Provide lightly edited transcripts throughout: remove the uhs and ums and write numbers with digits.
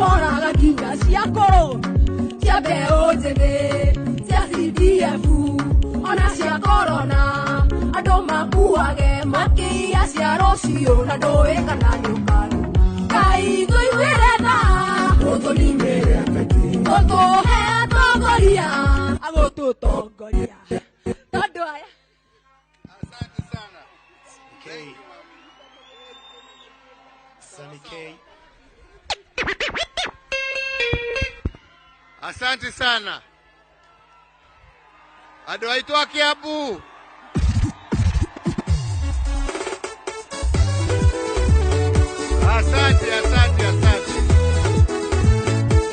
Moraga nginya cia kũrũ, cia mbeũ njĩthĩ, cia CDF ona cia korona. Andũ makuage makĩiya cia rũciũ na ndũĩ kana nĩ ũkarũma. Ngai tũiguĩre tha, Ũtũnimĩre ateti. Ũtũhe atongoria agũtũtongoria tondũ aya. Asante sana. K. Sunny K. Asante sana. Andũ aitũ a Kiambu. Asante, asante, asante.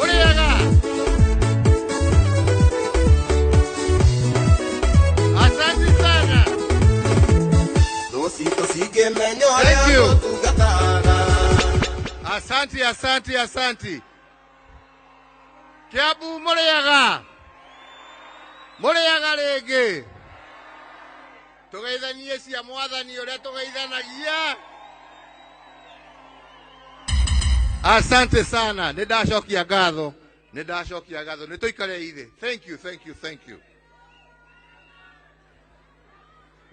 Uriaga. Asante sana. Thũ cingĩmenya Thank ũrĩa you. tũtungataga. Asante, asante, asante. Kiambu mũrĩaga. Mũrĩaga rĩngĩ. Tũgeithanie cia mwathani ũrĩa tũgeithanagia. Asante sana. Nĩ ndacokia ngatho. Nĩ ndacokia ngatho. Nĩ tũikare ithe. Thank you, thank you, thank you.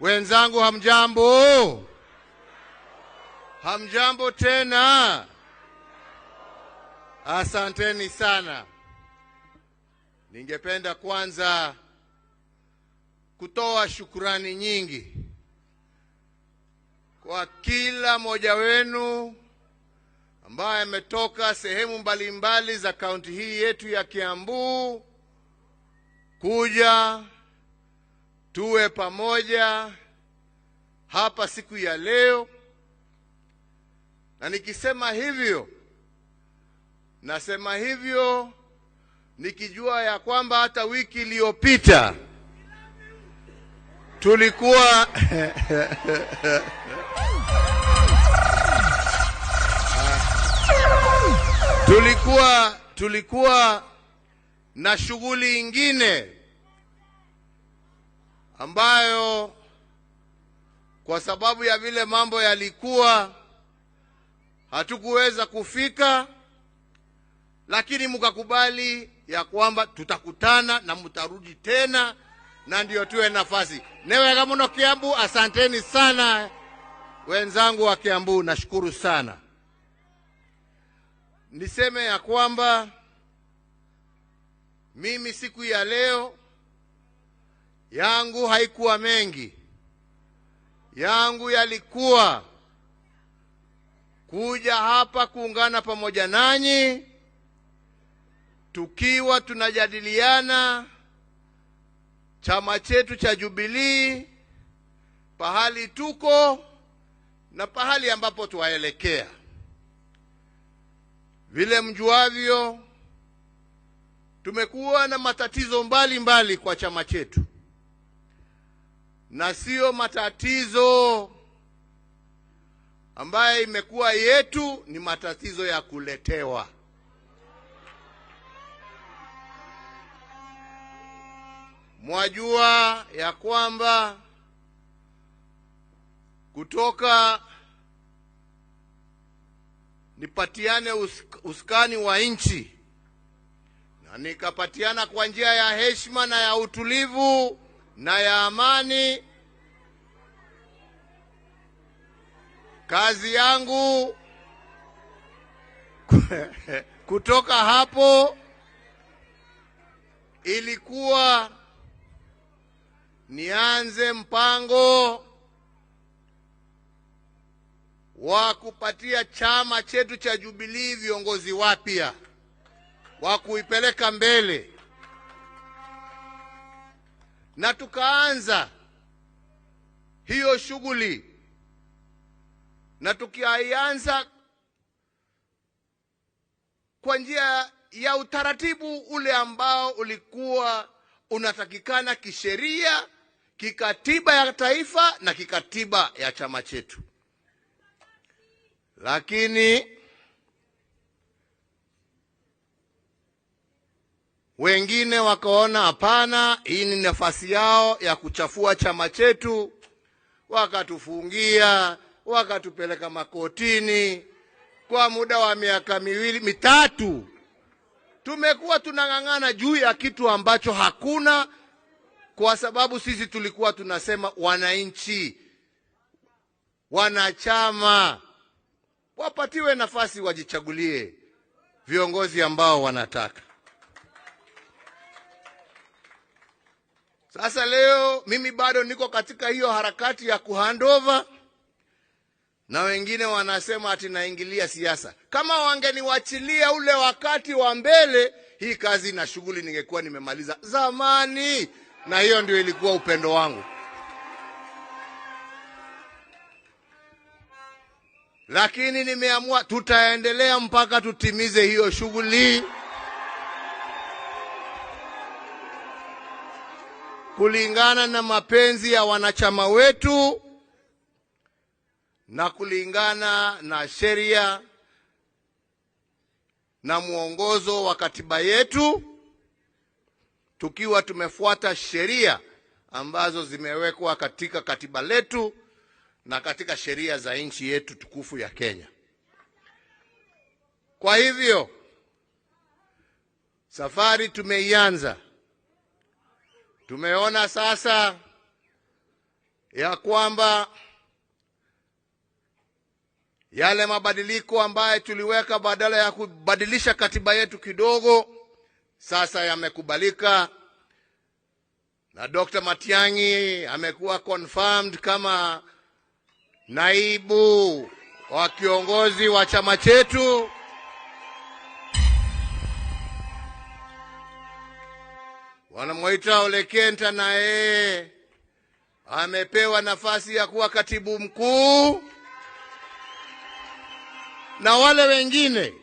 Wenzangu hamjambo? Hamjambo tena? Asanteni sana. Ningependa kwanza kutoa shukurani nyingi kwa kila mmoja wenu ambaye ametoka sehemu mbalimbali za kaunti hii yetu ya Kiambu kuja tuwe pamoja hapa siku ya leo. Na nikisema hivyo, nasema hivyo nikijua ya kwamba hata wiki iliyopita tulikuwa tulikuwa na shughuli ingine ambayo kwa sababu ya vile mambo yalikuwa hatukuweza kufika, lakini mkakubali ya kwamba tutakutana na mtarudi tena na ndio tuwe nafasi. Newega muno Kiambu, asanteni sana wenzangu wa Kiambu, nashukuru sana. Niseme ya kwamba mimi siku ya leo yangu haikuwa mengi. Yangu yalikuwa kuja hapa kuungana pamoja nanyi tukiwa tunajadiliana chama chetu cha Jubilee, pahali tuko na pahali ambapo tuwaelekea. Vile mjuavyo, tumekuwa na matatizo mbalimbali mbali kwa chama chetu, na sio matatizo ambaye imekuwa yetu, ni matatizo ya kuletewa. Mwajua ya kwamba kutoka nipatiane usukani wa nchi na nikapatiana kwa njia ya heshima na ya utulivu na ya amani, kazi yangu kutoka hapo ilikuwa nianze mpango wa kupatia chama chetu cha Jubilee viongozi wapya wa kuipeleka mbele, na tukaanza hiyo shughuli, na tukianza kwa njia ya utaratibu ule ambao ulikuwa unatakikana kisheria, kikatiba ya taifa na kikatiba ya chama chetu. Lakini wengine wakaona hapana, hii ni nafasi yao ya kuchafua chama chetu, wakatufungia, wakatupeleka makotini, Kwa muda wa miaka miwili mitatu tumekuwa tunang'ang'ana juu ya kitu ambacho hakuna, kwa sababu sisi tulikuwa tunasema wananchi, wanachama wapatiwe nafasi wajichagulie viongozi ambao wanataka. Sasa leo mimi bado niko katika hiyo harakati ya kuhandover, na wengine wanasema ati naingilia siasa. Kama wangeniwachilia ule wakati wa mbele, hii kazi na shughuli ningekuwa nimemaliza zamani, na hiyo ndio ilikuwa upendo wangu. Lakini nimeamua tutaendelea mpaka tutimize hiyo shughuli kulingana na mapenzi ya wanachama wetu na kulingana na sheria na mwongozo wa katiba yetu, tukiwa tumefuata sheria ambazo zimewekwa katika katiba letu na katika sheria za nchi yetu tukufu ya Kenya. Kwa hivyo safari tumeianza. Tumeona sasa ya kwamba yale mabadiliko ambayo tuliweka badala ya kubadilisha katiba yetu kidogo sasa yamekubalika, na Dr. Matiang'i amekuwa confirmed kama naibu wa kiongozi wa chama chetu. Wanamuita Ole Kenta, na yeye amepewa nafasi ya kuwa katibu mkuu, na wale wengine.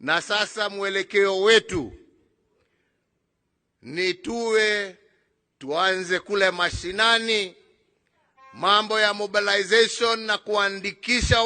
Na sasa mwelekeo wetu ni tuanze kule mashinani, mambo ya mobilization na kuandikisha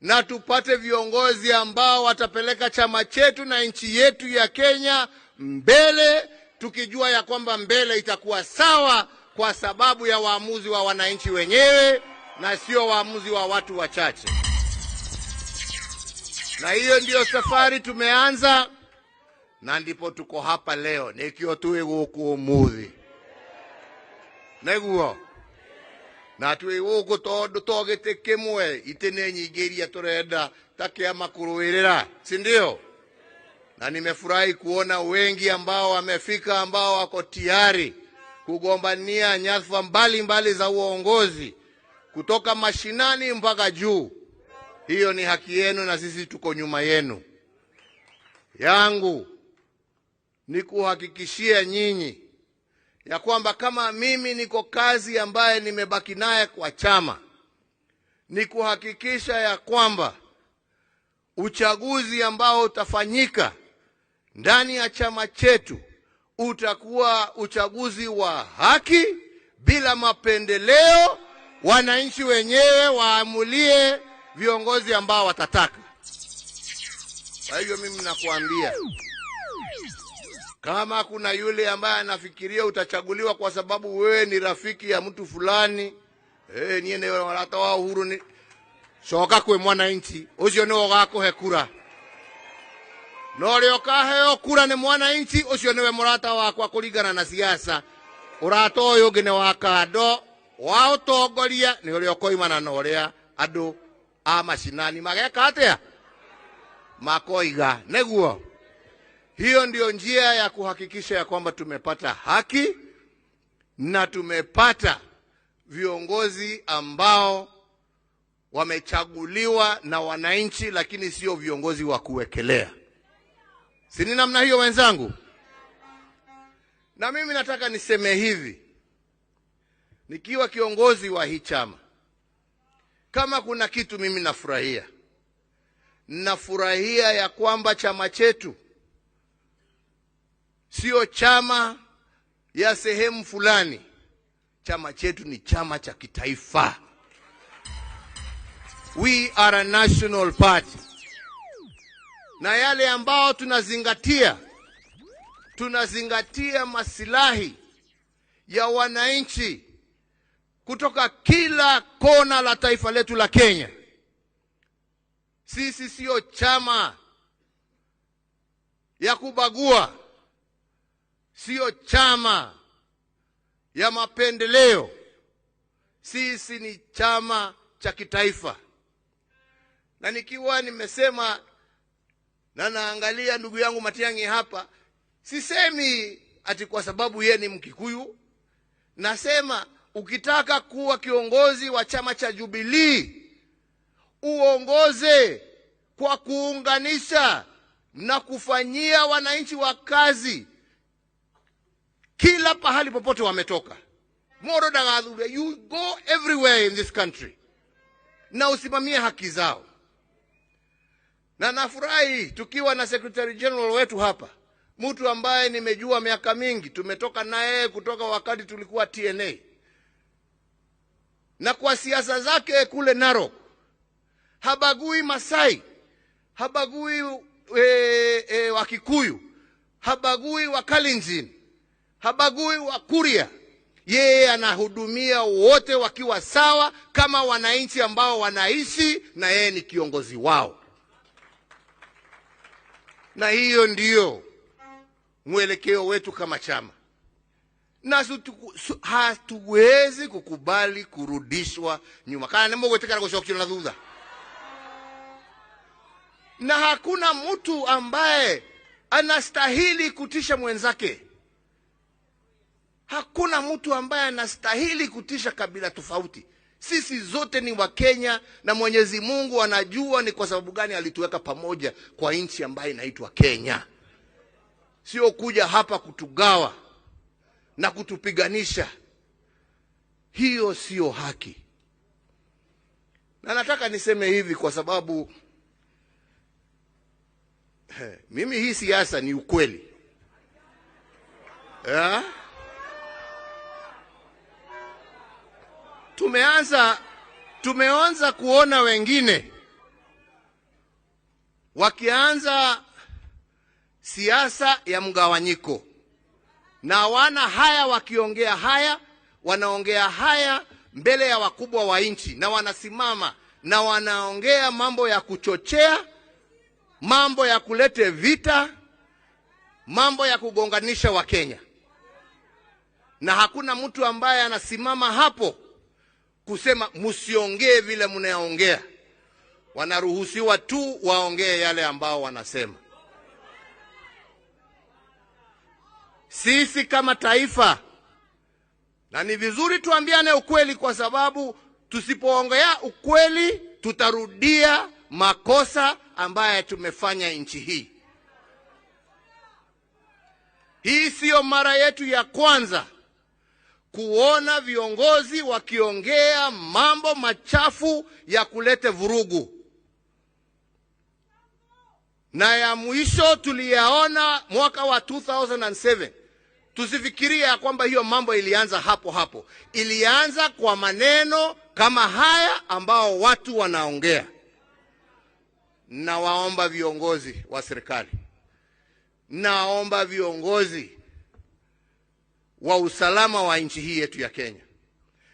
na tupate viongozi ambao watapeleka chama chetu na nchi yetu ya Kenya mbele, tukijua ya kwamba mbele itakuwa sawa kwa sababu ya waamuzi wa wananchi wenyewe na sio waamuzi wa watu wachache. Na hiyo ndiyo safari tumeanza, na ndipo tuko hapa leo nikio tuwe guku umuthi neguo na twi guku tondu to giti kimwe iti ni nyingi iria turenda ta kiama kuruirira, si ndio? Na nimefurahi kuona wengi ambao wamefika, ambao wako tayari kugombania nyadhifa mbalimbali za uongozi kutoka mashinani mpaka juu. Hiyo ni haki yenu na sisi tuko nyuma yenu. Yangu ni kuhakikishia nyinyi ya kwamba kama mimi niko kazi ambaye nimebaki naye kwa chama, ni kuhakikisha ya kwamba uchaguzi ambao utafanyika ndani ya chama chetu utakuwa uchaguzi wa haki, bila mapendeleo. Wananchi wenyewe waamulie viongozi ambao watataka. Kwa hivyo mimi nakuambia, kama kuna yule ambaye anafikiria utachaguliwa kwa sababu wewe ni rafiki ya mtu fulani, niye ne warata wa Uhuru ni coka kwi mwananchi ucio niwe ugakuhe kura, na uria ukaheo kura ni mwananchi ucio niwe murata wakwa kuringana na siasa. Urata uyu ungi ni wa kando wa utongoria, ni uria ukoimana na uria andu a macinani mageka atia makoiga. Neguo hiyo ndio njia ya kuhakikisha ya kwamba tumepata haki na tumepata viongozi ambao wamechaguliwa na wananchi, lakini sio viongozi wa kuwekelea. Si ni namna hiyo wenzangu? Na mimi nataka niseme hivi, nikiwa kiongozi wa hii chama, kama kuna kitu mimi nafurahia, nafurahia ya kwamba chama chetu sio chama ya sehemu fulani. Chama chetu ni chama cha kitaifa. We are a national party. Na yale ambao tunazingatia, tunazingatia masilahi ya wananchi kutoka kila kona la taifa letu la Kenya. Sisi sio chama ya kubagua, sio chama ya mapendeleo. Sisi ni chama cha kitaifa. Na nikiwa nimesema na naangalia ndugu yangu Matiang'i hapa, sisemi ati kwa sababu ye ni Mkikuyu. Nasema ukitaka kuwa kiongozi wa chama cha Jubilee, uongoze kwa kuunganisha na kufanyia wananchi wa kazi kila pahali popote wametoka. Moro Dagadhure, you go everywhere in this country na usimamie haki zao. Na nafurahi tukiwa na Secretary General wetu hapa, mtu ambaye nimejua miaka mingi, tumetoka naye kutoka wakati tulikuwa TNA. Na kwa siasa zake kule Narok, habagui Masai, habagui Wakikuyu, habagui Wakalenjin, habagui Wakuria. Yeye anahudumia wote wakiwa sawa kama wananchi ambao wanaishi na yeye ni kiongozi wao. Na hiyo ndiyo mwelekeo wetu kama chama. Na hatuwezi kukubali kurudishwa nyuma. Kana nimo gwetekera gucokio na thutha. Na hakuna mtu ambaye anastahili kutisha mwenzake. Hakuna mtu ambaye anastahili kutisha kabila tofauti. Sisi zote ni Wakenya na Mwenyezi Mungu anajua ni kwa sababu gani alituweka pamoja kwa nchi ambayo inaitwa Kenya. Sio kuja hapa kutugawa na kutupiganisha. Hiyo sio haki. Na nataka niseme hivi kwa sababu mimi hii siasa ni ukweli. Tumeanza kuona wengine wakianza siasa ya mgawanyiko. Na wana haya wakiongea haya, wanaongea haya mbele ya wakubwa wa nchi, na wanasimama na wanaongea mambo ya kuchochea, mambo ya kulete vita, mambo ya kugonganisha Wakenya. Na hakuna mtu ambaye anasimama hapo kusema msiongee vile mnaongea. Wanaruhusiwa tu waongee yale ambao wanasema. Sisi kama taifa, na ni vizuri tuambiane ukweli, kwa sababu tusipoongea ukweli tutarudia makosa ambaye tumefanya nchi hii. Hii sio mara yetu ya kwanza kuona viongozi wakiongea mambo machafu ya kulete vurugu. Na ya mwisho tuliyaona mwaka wa 2007. Tusifikirie ya kwamba hiyo mambo ilianza hapo hapo. Ilianza kwa maneno kama haya ambao watu wanaongea. Na waomba viongozi wa serikali, naomba viongozi wa usalama wa nchi hii yetu ya Kenya,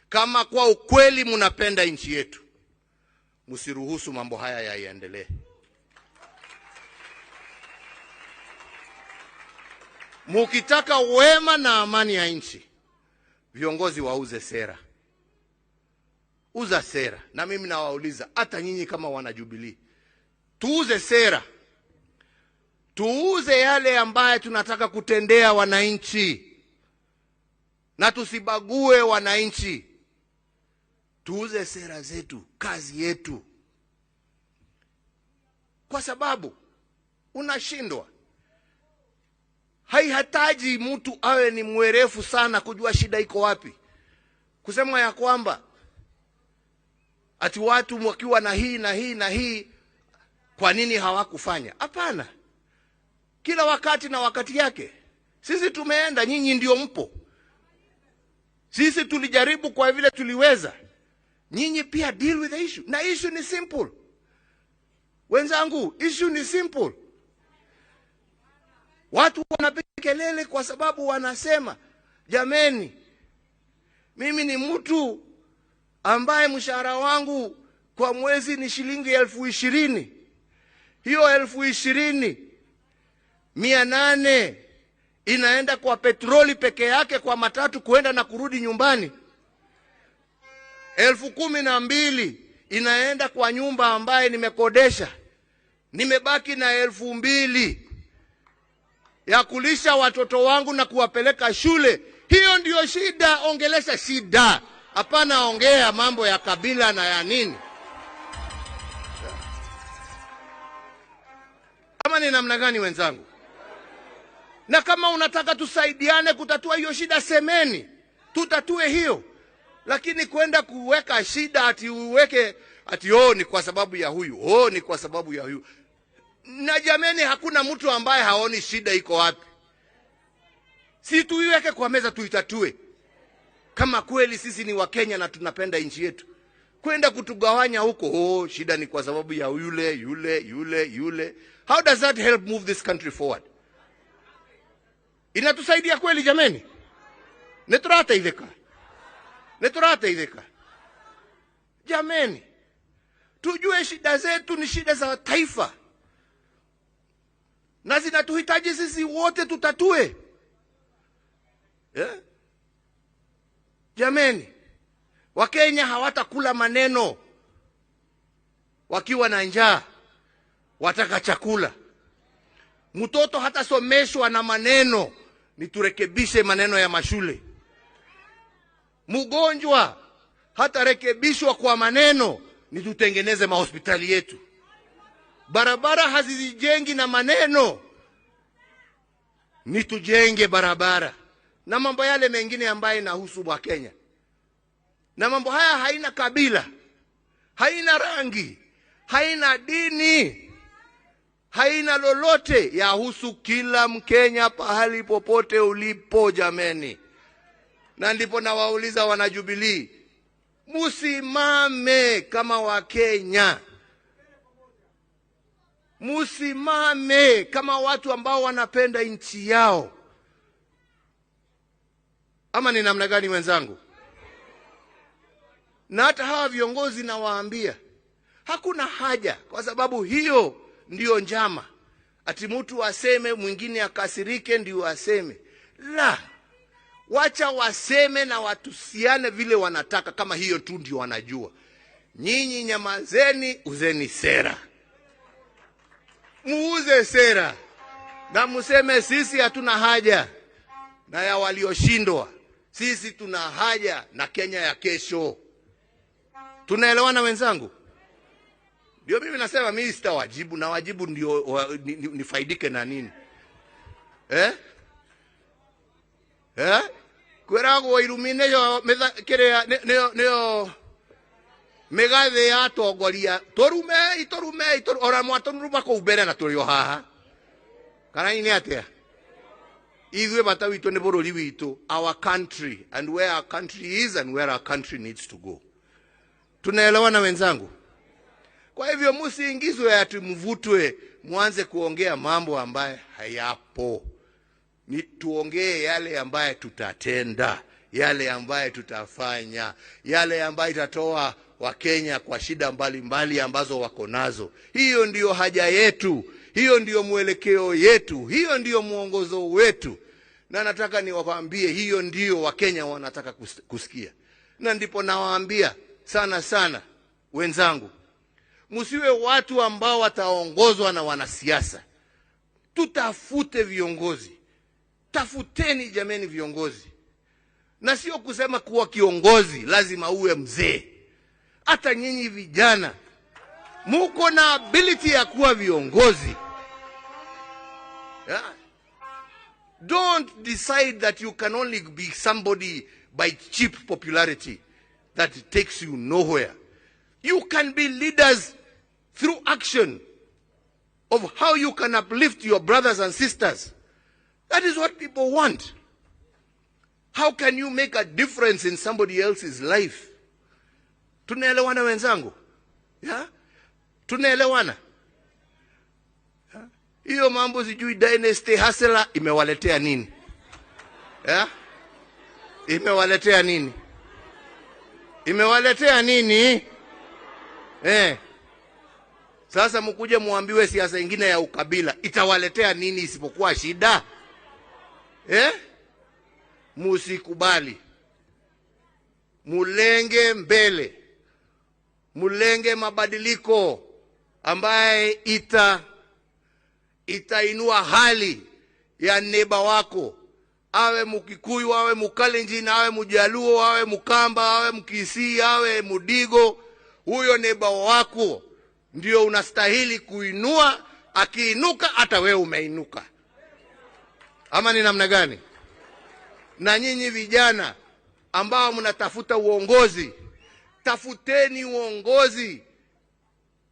kama kwa ukweli mnapenda nchi yetu, msiruhusu mambo haya yaendelee. Mukitaka wema na amani ya nchi, viongozi wauze sera. Uza sera. Na mimi nawauliza, hata nyinyi kama wana Jubilee, tuuze sera. Tuuze yale ambaye tunataka kutendea wananchi, na tusibague wananchi. Tuuze sera zetu, kazi yetu, kwa sababu unashindwa. Haihitaji mtu awe ni mwerefu sana kujua shida iko wapi. Kusema ya kwamba ati watu wakiwa na hii na hii na hii, kwa nini hawakufanya? Hapana. Kila wakati na wakati yake. Sisi tumeenda, nyinyi ndio mpo. Sisi tulijaribu kwa vile tuliweza. Nyinyi pia deal with the issue. Na issue ni simple. Wenzangu, issue ni simple. Watu wanapiga kelele kwa sababu wanasema, jameni, mimi ni mtu ambaye mshahara wangu kwa mwezi ni shilingi 20,000. Hiyo 20,800 inaenda kwa petroli peke yake, kwa matatu kuenda na kurudi nyumbani. 12,000 inaenda kwa nyumba ambaye nimekodesha. Nimebaki na 2,000 ya kulisha watoto wangu na kuwapeleka shule. Hiyo ndiyo shida. Ongelesha shida, hapana ongea mambo ya kabila na ya nini. Kama ni namna gani wenzangu? Na kama unataka tusaidiane kutatua hiyo shida, semeni tutatue hiyo. Lakini kwenda kuweka shida ati uweke ati oh, ni kwa sababu ya huyu, oh, ni kwa sababu ya huyu. Na jameni, hakuna mtu ambaye haoni shida iko wapi. Si tuiweke kwa meza tuitatue. Kama kweli sisi ni Wakenya na tunapenda nchi yetu. Kwenda kutugawanya huko, oh, shida ni kwa sababu ya yule, yule, yule, yule. How does that help move this country forward? Inatusaidia kweli jameni? Neturateithika. Neturateithika. Jameni, tujue shida zetu ni shida za taifa. Na zinatuhitaji sisi wote tutatue. Yeah? Jameni, Wakenya hawatakula maneno wakiwa na njaa, wataka chakula. Mtoto hatasomeshwa na maneno, ni turekebishe maneno ya mashule. Mgonjwa hatarekebishwa kwa maneno, ni tutengeneze mahospitali yetu. Barabara hazizijengi na maneno, ni tujenge barabara. Na mambo yale mengine ambayo inahusu Wakenya. Na mambo haya haina kabila, haina rangi, haina dini, haina lolote, yahusu kila Mkenya pahali popote ulipo jameni. Na ndipo nawauliza wana Jubilee, musimame kama Wakenya. Musimame kama watu ambao wanapenda nchi yao. Ama ni namna gani wenzangu? Na hata hawa viongozi nawaambia, hakuna haja, kwa sababu hiyo ndiyo njama. Ati mtu aseme mwingine akasirike ndio aseme. La, wacha waseme na watusiane vile wanataka, kama hiyo tu ndio wanajua. Nyinyi nyamazeni, uzeni sera. Muuze sera na museme sisi hatuna haja na ya walioshindwa. Sisi tuna haja na Kenya ya kesho. Tunaelewana wenzangu? Ndio mimi nasema mimi sitawajibu, na wajibu ndio nifaidike na nini? Eh? Eh? Kwerago irumine yo kiria nio migathe ya atongoria turume iturume ora mwaturuma kuu mbere na turi o haha. Kana ini atia? Ithuĩ bata witũ nĩ bũrũri witũ, our country and where our country is and where our country needs to go. Tunaelewana wenzangu? Kwa hivyo msiingizwe ati mvutwe mwanze kuongea mambo ambaye hayapo. Ni tuongee yale ambaye tutatenda, yale ambaye tutafanya, yale ambaye itatoa Wakenya kwa shida mbalimbali ambazo wako nazo. Hiyo ndiyo haja yetu, hiyo ndiyo mwelekeo yetu, hiyo ndiyo mwongozo wetu. Na nataka niwaambie hiyo ndiyo Wakenya wanataka kusikia. Na ndipo nawaambia sana sana wenzangu, msiwe watu ambao wataongozwa na wanasiasa. Tutafute viongozi. Tafuteni jameni viongozi. Na sio kusema kuwa kiongozi lazima uwe mzee. Hata nyinyi vijana muko na ability ya kuwa viongozi. Yeah? Don't decide that you can only be somebody by cheap popularity that takes you nowhere. You can be leaders through action of how you can uplift your brothers and sisters. That is what people want. How can you make a difference in somebody else's life? Tunaelewana wenzangu? Yeah? Tunaelewana? Yeah? Hiyo mambo sijui dynasty hustler imewaletea nini? Yeah? Imewaletea nini? Imewaletea nini? Eh. Sasa mkuje muambiwe siasa ingine ya ukabila itawaletea nini isipokuwa shida? Eh? Musikubali. Mulenge mbele. Mulenge mabadiliko ambaye itainua hali ya neba wako. Awe Mkikuyu, awe Mkalenjin, awe Mjaluo, awe Mkamba, awe Mkisii, awe Mudigo, huyo neba wako ndio unastahili kuinua. Akiinuka hata wewe umeinuka. Ama ni namna gani? Na nyinyi vijana ambao mnatafuta uongozi, tafuteni uongozi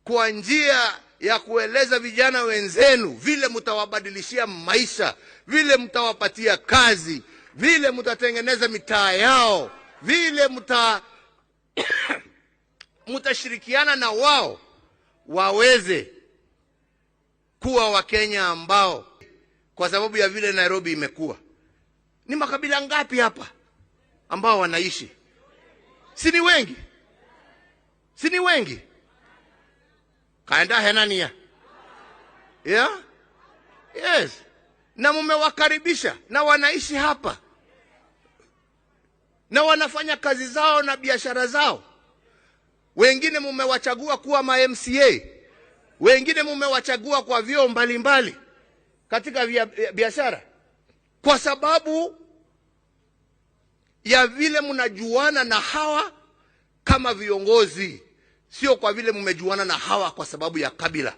kwa njia ya kueleza vijana wenzenu vile mtawabadilishia maisha, vile mtawapatia kazi, vile mtatengeneza mitaa yao, vile mtashirikiana na wao waweze kuwa Wakenya ambao, kwa sababu ya vile Nairobi imekuwa, ni makabila ngapi hapa ambao wanaishi? Si ni wengi? Si ni wengi? Kaenda henania. Yeah? Yes. Na mumewakaribisha na wanaishi hapa. Na wanafanya kazi zao na biashara zao. Wengine mumewachagua kuwa ma MCA. Wengine mumewachagua kwa vyeo mbalimbali katika biashara. Kwa sababu ya vile mnajuana na hawa kama viongozi, sio kwa vile mmejuana na hawa kwa sababu ya kabila.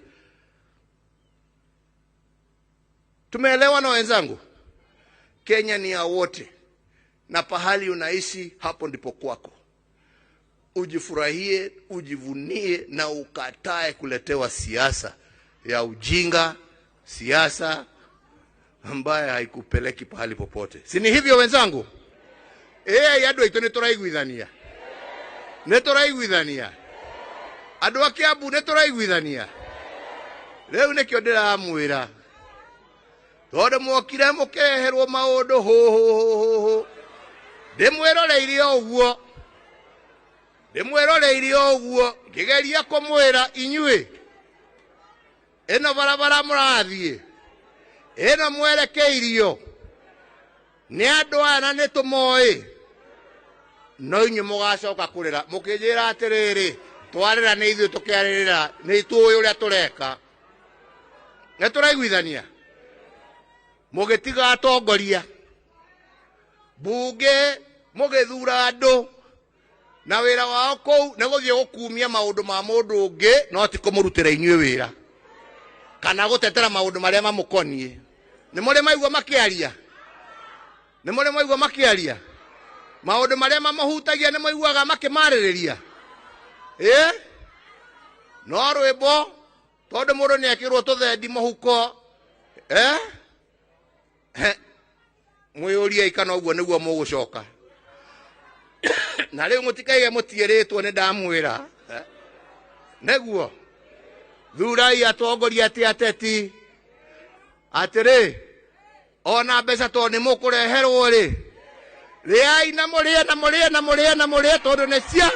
Tumeelewa na wenzangu? Kenya ni ya wote, na pahali unaishi hapo ndipo kwako. Ujifurahie, ujivunie na ukatae kuletewa siasa ya ujinga, siasa ambaye haikupeleki pahali popote. Si ni hivyo wenzangu? Andu aitũ nĩ tũraiguithania. Nĩ tũraiguithania. Andũ a Kiambu nĩ tũraiguithania. Rĩu nĩkĩo ndĩramwĩra, tondũ mwokire mũkeherwo maũndũ hũ. Ndĩmwĩroreire o ũguo. Ndĩmwĩroreire o ũguo ngĩgeria kũmwĩra inyuĩ, ĩno barabara mũrathiĩ, ĩno mwerekeirio nĩ andũ aya na nĩ tũmoĩ, no inyuĩ mũgacoka kũrĩra mũkĩnjĩra atĩrĩrĩ, twarĩra nĩ ithuĩ tũkĩarĩrĩra, nĩ tũĩ ũrĩa tũreka. Nĩ tũraiguithania? Mũgĩtiga atongoria bunge, mũgĩthura andũ na wĩra wao kũu nĩ gũthiĩ gũkumia maũndũ ma mũndũ ũngĩ, no ti kũmũrutĩra inyuĩ wĩra kana gũtetera maũndũ marĩa mamũkoniĩ. Nĩ mũrĩ maigua makĩaria? Nĩ mũrĩ maigua makĩaria? Maũndũ marĩa mamũhutagia nĩ maiguaga makĩmarĩrĩria? No rwĩmbo tondũ mũndũ nĩ ekĩrwo tũthendi mũhuko, mwĩyũriei kana ũguo nĩguo mũgũcoka. Na rĩu mũtikaige mũtiĩrĩtwo nĩ ndamwĩra. Nĩguo thurai atongoria ti ateti atĩrĩ, ona mbeca tondũ nĩ mũkũreherwo rĩ, rĩai na mũrĩe na mũrĩe na mũrĩe na mũrĩe tondũ nĩ cia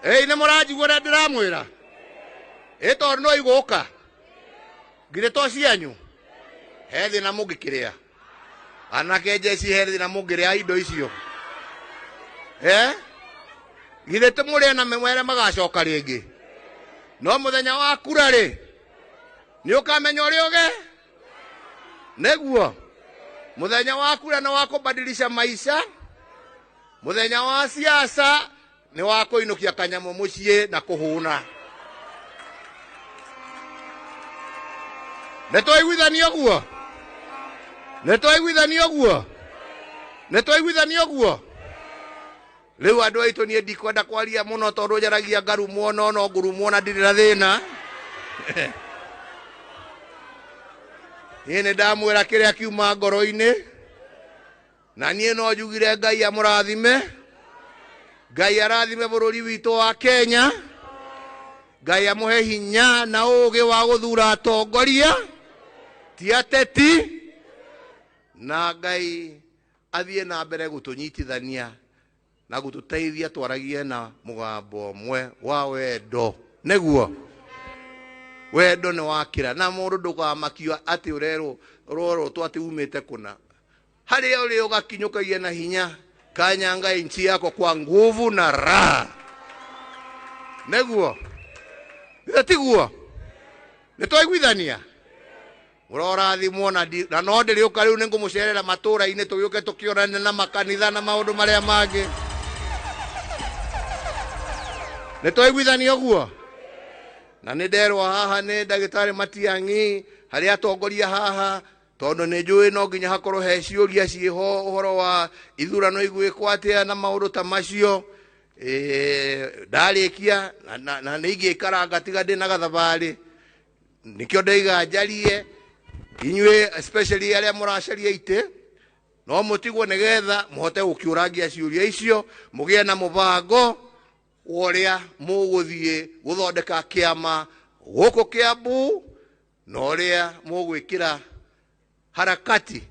nĩ mũranjigua ũrĩa ndĩramwĩra? Tondũ no igũka ngirĩ to cianyu, he thĩna mũngĩkĩrĩa. Anake njeci, he thĩna mũngĩrĩa indo icio. Githĩ tũmũrĩe na mwere magacoka rĩngĩ. No mũthenya wa kura rĩ, nĩ ũkamenya ũrĩa ũge? Nĩguo mũthenya wa kura nĩ wa kũbadilisha maisha, mũthenya wa siasa nĩ wa kũinũkia kanyamũ mũciĩ na kũhũna. Nĩ twaiguithania ũguo? Nĩ twaiguithania ũguo? Nĩ twaiguithania ũguo? Rĩu andũ aitũ niĩ ndikwenda kwaria mũno tondũ njaragia ngarumwo no no ngurumwo na ndirĩ na thĩna. Niĩ nĩ ndamwĩra kĩrĩa kiuma ngoro-inĩ, na niĩ no njugire Ngai amũrathime, Ngai arathime bũrũri witũ wa Kenya, Ngai amũhe hinya na ũũgĩ wa gũthura atongoria ti ateti, na Ngai athiĩ na mbere gũtũnyitithania na gũtũteithia twaragie na mũgambo ũmwe wa wendo. Nĩguo wendo nĩ wakĩra, na mũndũ ndũkamakio atĩ ũrerwo ũrorotwo atĩ umĩte kũna. Harĩa ũrĩ ũgakinyũkagia na hinya, kanyanga nchi yako kwa nguvu na raha. Nĩguo ithe tiguo nĩ twaiguithania. Mũrorathimwo na no ndĩrĩũka rĩu nĩngũmũcerera matũra-inĩ tũgĩũke tũkĩonane na makanitha na maũndũ marĩa mangĩ. Nĩ twaiguithania ũguo? Na nĩ nderwo haha nĩ ndagĩtarĩ Matiang'i harĩa atongoria haha, tondũ nĩ njũĩ no nginya hakorwo he ciũria ciĩho ũhoro wa ithurano igwĩkwo atĩa na maũndũ ta macio. Ndarĩkia na nĩ ingĩikara ngatiga ndĩ na gathabarĩ, nĩkĩo ndaiga njarie inyuĩ especially arĩa mũracaria itĩ, no mũtigwo nĩgetha mũhote gũkĩũrangia ciũria icio, mũgĩe na mũbango wa ũrĩa mũgũthiĩ gũthondeka kĩama gũkũ Kiambu, na ũrĩa mũgwĩkĩra harakati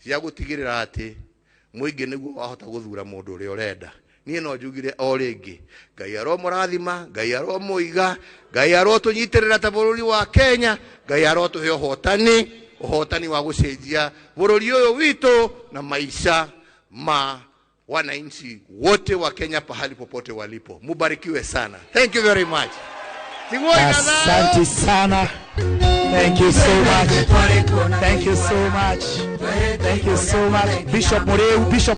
cia gũtigĩrĩra atĩ mũingĩ nĩguo wahota gũthura mũndũ ũrĩa ũrenda. Niĩ no njugire o rĩngĩ, Ngai aromũrathima, Ngai aromũiga, Ngai arotũnyitĩrĩra ta bũrũri wa Kenya, Ngai arotũhe ũhotani, ũhotani wa gũcenjia bũrũri ũyũ witũ na maisha ma wananchi wote wa Kenya pahali popote walipo. Mubarikiwe sana. Thank you very much. Asante sana. Thank you so much. Thank you so much. Thank you so much. Bishop Mureu, Bishop